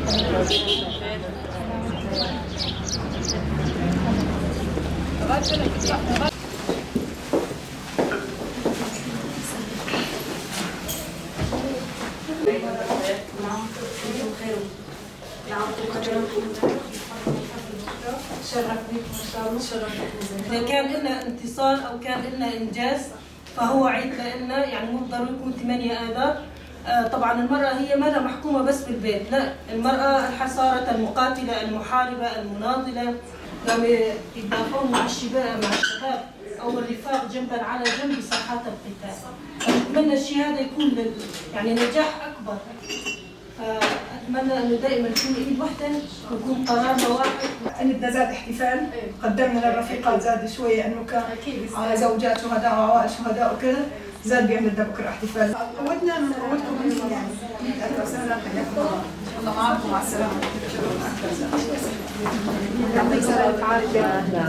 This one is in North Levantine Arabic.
إذا كان لنا انتصار أو كان لنا إنجاز فهو عيد لنا، يعني مو ضروري يكون 8 آذار. طبعا المرأة هي ما محكومة بس بالبيت، لا، المرأة الحصارة المقاتلة المحاربة المناضلة، قاموا يتدافعون مع الشباب أو الرفاق جنبا على جنب بساحات القتال. أتمنى الشيء هذا يكون يعني نجاح أكبر. فأتمنى أنه دائما نكون إيد واحدة ويكون قرارنا واحد. عندنا زاد احتفال، قدمنا للرفيقات زاد شوية انه زوجات شهداء وعوائل شهداء وكذا، زاد بيعمل لنا بكره احتفال. قوتنا من قوتكم انتم يعني. اهلا وسهلا، حياكم الله. الله معكم، مع السلامة. يعطيك الف عافية. اهلا.